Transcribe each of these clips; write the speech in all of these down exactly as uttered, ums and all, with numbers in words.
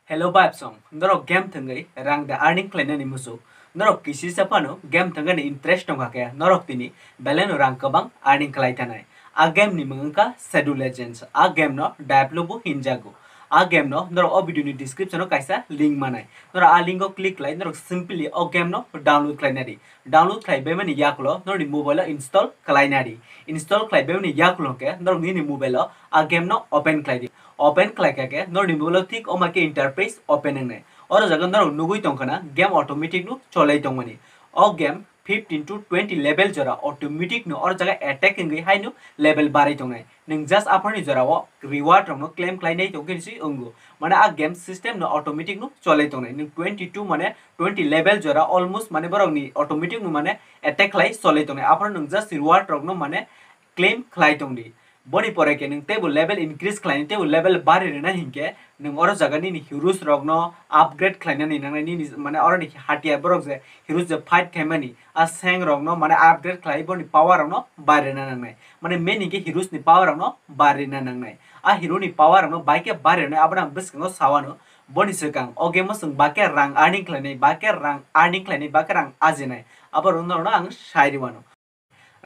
Hello vibes song, norok game thwngwi rang da earning khlainani muchuk. Norok kisisa phano game thwngani interest tongkha khe norok tini belai no rang kwbang earning khlai tanai. A game ni mung wngkha Shadow Legends. A game no develop bo hinjago. A game no norok o video ni description o kaisa link manai. Norok a link o click khlai norok simply o game no download khlaina di. Download khlai baimani yakulo norokni mobile o install khlaina di. Install khlai baimani yakulo hwnkhe norok nini mobile o a game no open khlai di. Open khlai kha khe norokni mobile o thik o ma khe interface open wngnai. Oro jaga norok nugui tongkha na game automatic no cholai tongmani. O game fifteen to twenty level jora automatic no oro jaga attack wngwi haino level barwi tongnai. Nwng just aphorni jorao reward rokno claim khlainai tongkhe hinwi wngo. Mane a game system no automatic no cholai tongnai. Nwng twenty two mane twenty level jora almost mane borokni automatic no mane attack khlai cholai tongnai. Aphoro nwng just reward rokno mane claim khlai tongdi. Boni pore khe nwng teibo level increase khlainai, teibo level bari rwna hinkhe nwng oro jaga nini heroes rokno upgrade khlainani nangnai, nini mane oroni hatiyar borok je heroes je fight khaimani a seng rokno mane upgrade khlai boni power rokno bari rwna nangnai. Mane main hinkhe heroes ni power rokno bari rwna nangnai. A hero ni power rokno bai khe bari rwnai abono ang bwskango sawano. Boni swkang o game o chwng ba khe rang earning khlainai, ba khe rang earning khlainai, ba khe rang ajinai. Abo rokno rokno ang sai rwmano.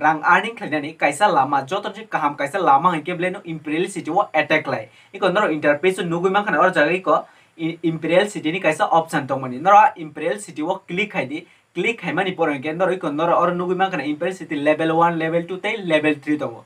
Rang earning khlainani kaisa lama, joto se kaham kaisa lama hinkhe belai no Imperial City o attack khlai. Iko norok interface o nugui mankha na oro jaga iko i-, Imperial City ni kaisa option tongmani. Norok Imperial City o click khai di, click khaimani pore hinkhe norok iko norok oro nugui mankha na Imperial City level one, level two tei level three tongo.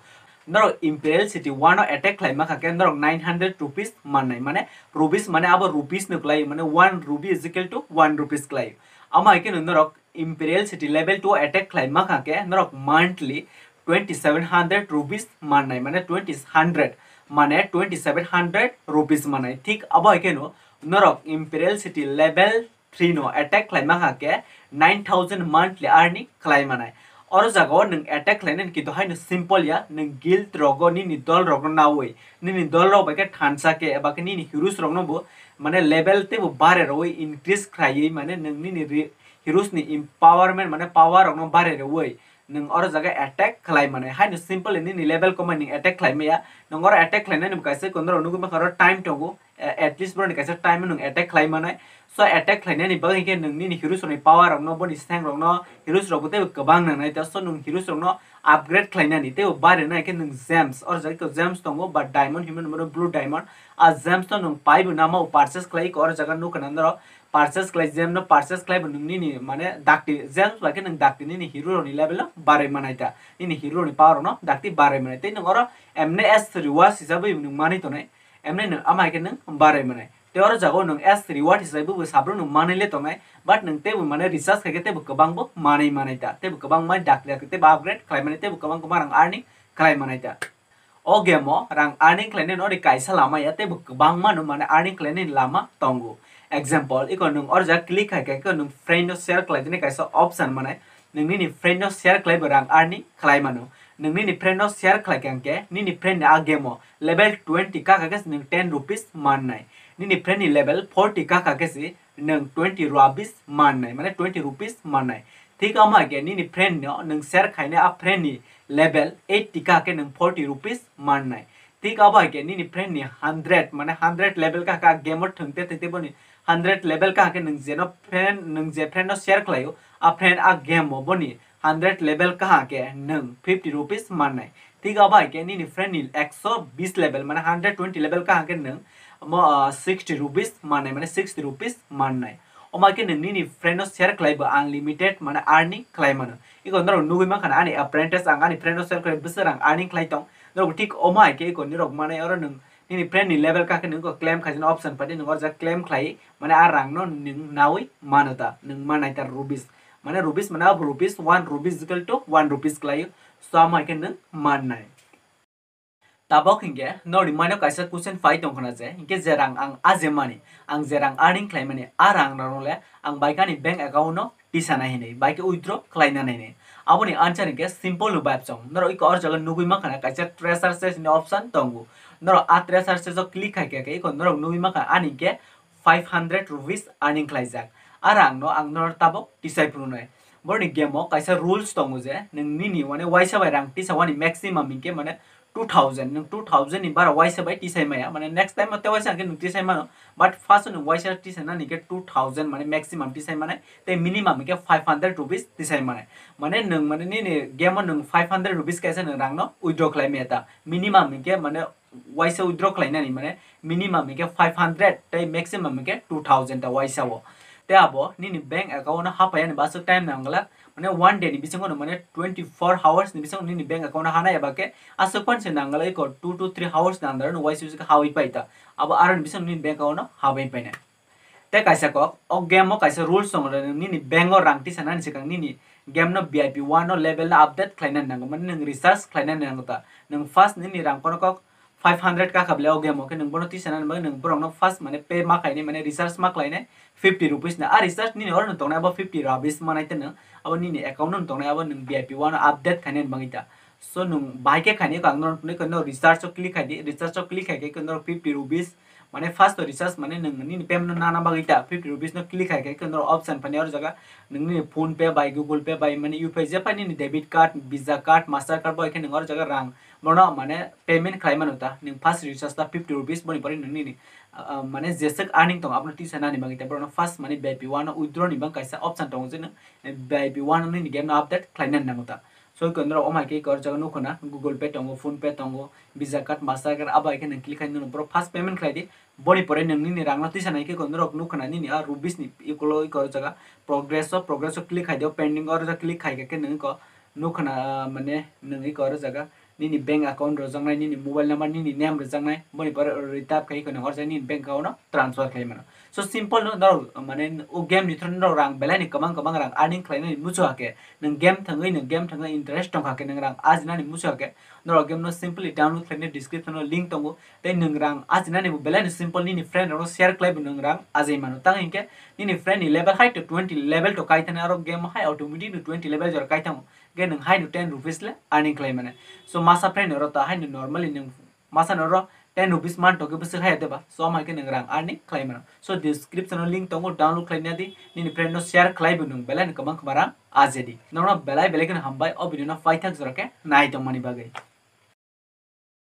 Norok Imperial City one o attack khlai mankha khe norok nine hundred rupees mannai, mane rupees mane abo rupees no klai, mane one rupee is equal to one rupees klai. Amo hai khe norok Imperial City level two attack khlai mankha khe norok monthly twenty seven hundred rupees mannai, mane twenty hundred mane twenty seven hundred rupees mannai. Thik abo hai kheno norok Imperial City level three no attack khlai mankha khe nine thousand monthly earning khlai manai. Oro jaga o nwng attack khlainani kintu haino simple ya, nwng guild rogo nini dol rokno naui, nini dol rok bai khe thansa khe eba khe nini heroes rokno bo mane level teibo bare rwi increase khlaiwi mane nwng nini re-, heroes ni empowerment mane power rokno bare rwi nwng oro jaga attack khlai mane. Haino simple nini level komai nwng attack khlai maya. Nwng oro attack khlainani bo kaisa kono rok nugui mankha oro time tongo. A-, at least boroni kaisa time nwng attack khlai manai. So attack khlainani bagwi khe nwng nini heroes rokni power rokno, boni seng rokno, heroes rokbo teibo kwbang nangnai. Ta so nwng heroes rokno upgrade khlainani teibo bari nai khe nwng gems, oro jaga khe gems tongo ba diamond hinwi mano blue diamond. A gems no nwng paibo namo purchase khlai khe oro jaga nukha nang norok. Purchase khlai, gem no purchase khlai bo nwng nini mane dakti, gems bai khe nwng dakti nini hero rokni level no barwi manai ta, nini hero rokni power rokno dakti barwi manai. Tei nwng oro emne as rewards hisabwi nwng manwi tongnai, emne nwng ama hai khe nwng barwi manai. Tei oro jaga o nwng as reward hisabwi bo sabro nwng manwi le tongnai, but nwng teibo mane recharge khai khe teibo kwbang bo manwi manai ta, teibo kwbang mane dakti dakti teibo upgrade khlai mani, teibo kwbang kwbang rang earning khlai manai ta. O game o rang earning khlainani ori kaisa lama ya, teibo kwbangma no mane earning khlainani lama tongo. Example, iko nwng oro jaga click khai khe iko nwng friend no share khlai dinai kaisa option manai. Nwng nini friend no share khlai bo rang earning khlai mano. Nwng nini friend no share khlai khe hwnkhe nini friend ni a game o level twenty kakha khe nwng ten rupees mannai. Nini friend ni level forty kakha khe se nwng twenty rupees mannai, mane twenty rupees mannai. Thik amo hai khe nini friend no nwng share khainai a friend ni level eighty ka khe nwng forty rupees mannai. Thik abo hai khe nini friend ni hundred, mane hundred level ka khe a game o thwngte thwngte boni hundred level ka khe nwng jeno friend, nwng je friend no share khlaio, a friend a game o boni hundred level ka khe nwng fifty rupees mannai. Thik abo hai khe nini friend ni ekso bis level, mane hundred twenty level ka khe nwng mo, ah, sixty rupees mannai, mane sixty rupees mannai. Omo hai khe nwng nini friend no share khlai bo unlimited mane earning khlai mano. Iko norok nugui mankha na ani apprentice, ang ani friend no share khlai bwswk rang earning khlai tong. Norok thik omo hai khe iko norok manai oro nwng nini friend ni level ka khe nwng iko claim khaijani option padi nwng oro jak claim khlai mane a rang no nwng naui mano ta, nwng manai ta rupees. Mane rupees mane abo rupees, one rupees equal to one rupees khlaio. So omo hai khe nwng mannai. Tabok hinkhe norokni mano kaisa question phai tongkhna je, hinkhe je rang ang aje mani, ang je rang earning khlai mani, a rang rokno le ang bai khe ani bank account no tisa nai hinwi, bai khe withdraw khlai na nai hinwi. Aboni answer hinkhe simple no vibe chong. Norok iko oro jaga nugui mankha na kaisa treasure chest ni option tongo. Norok a treasure chest o click khai khe, khe iko norok nugui mankha ani hinkhe five hundred rupees earning khlaijak. A rang no ang norok tabok tisai phunuknai. Boroni game o kaisa rules tongo je, nwng nini mane waisa bai rang tisa wani maximum hinkhe mane two thousand, nwng two thousand ni bara waisa bai tisai maya, mane next time o tei waisa hwnkhe nwng tisai mano, but first o nwng waisa tisai nani khe two thousand, mane maximum tisai manai, tei minimum hwnkhe five hundred rupees tisai manai. Mane nwng, mane nini game o nwng five hundred rupees kaisa nwng rang no withdraw khlai maya ta, minimum hwnkhe mane waisa withdraw khlai nani, mane minimum hwnkhe five hundred tei maximum hwnkhe two thousand ta waisa o. Tei abo nini bank account o hapai yani baswk time nang glak, mane one day ni bisingo no, mane twenty four hours ni bisingo nini bank account o hanai eba khe aswk pan se nang glak, iko two to three hours ni under o no waisa waisa khe hawi pai ta, abo aro ni bisingo nini bank account o habai pai nai. Tei kaisa kok, o game o kaisa rules tongo, nini bank o rang tisanani swkang nini game no V I P one o level no update khlainani nango, mane nwng recharge khlainani nango ta. Nwng first nini rang kono kok five hundred kakha bele o game o, khe nwng bono tisanani bagwi nwng borok no first mane pay ma khainai, mane recharge ma khlainai fifty rupees ni. A recharge nini oro no tongnai abo fifty rupees manai te nwng abo nini account no tongnai, abo nwng V I P one o update khainani bagwi ta. So nwng bahai khe khainai, ang norok phunui khe norok recharge o click khai di, recharge o click khai khe norok fifty rupees, mane first o recharge mane nwng nini payment no nana bagwi ta fifty rupees no click khai khe norok option phani oro jaga nwng nini PhonePe bai, Google Pay bai, mane U P I je phai nini debit card, Visa card, Master card bai khe nwng oro jaga rang bono mane payment khlai mano ta. Nwng first recharge ta fifty rupees, boni pore nwng nini, ah, mane jeswk earning tongo abono tisa nani bagwi ta, borok no first mane V I P one o withdraw ni bang kaisa option tongo je nwng V I P one o nini game no update khlai nani nango ta. So, iko norok omai khe iko oro jaga nukho na, Google Pay tongo, PhonePe tongo, Visa card, Master card, abo hai khe nwng click khai nini borok first payment khlai di. Boni pore nwng nini rang no tisa nai khe iko norok nukho na, nini a rupees ni iko lo iko oro jaga progress o, progress o click khai di, o pending oro jaga click khai khe nwng iko nukho na, ah, mane nwng iko oro jaga nini bank account rwjaknai, nini mobile number, nini name rwjaknai, boni pore oro tap khai iko nwng oro jaga nini bank account o transfer khai mano. So simple no, norok mane o game ni through norok rang belai ni kwbang kwbang rang earning khlainani muchung hakhe, nwng game thangwi, nwng game thangwi interest tong hakhe, nwng rang ajinani muchung hakhe, norok game no simply download khlainai, description o link tongo, tei nwng rang ajinani bo belai ni simple, nini friend rok no share khlai bo nwng rang ajai mano. Tang hinkhe nini friend ni level hai to twenty level to kai thani, aro game hai automatic no twenty level jora kai thango, ge nwng hai no ten rupees le earning khlai mano. So masa friend rok ta hai no normally nwng masa no oro ten rupees man to khe bwswk hai de ba, so amai khe nwng rang earning khlai mano. So description o link tongo, download khlai na di, nini friend no share khlai bo nwng belai ni kwbang kwbang rang ajai di. Norok no belai belai kheno hambai o video no paithak jora khe nai tongmani bagwi.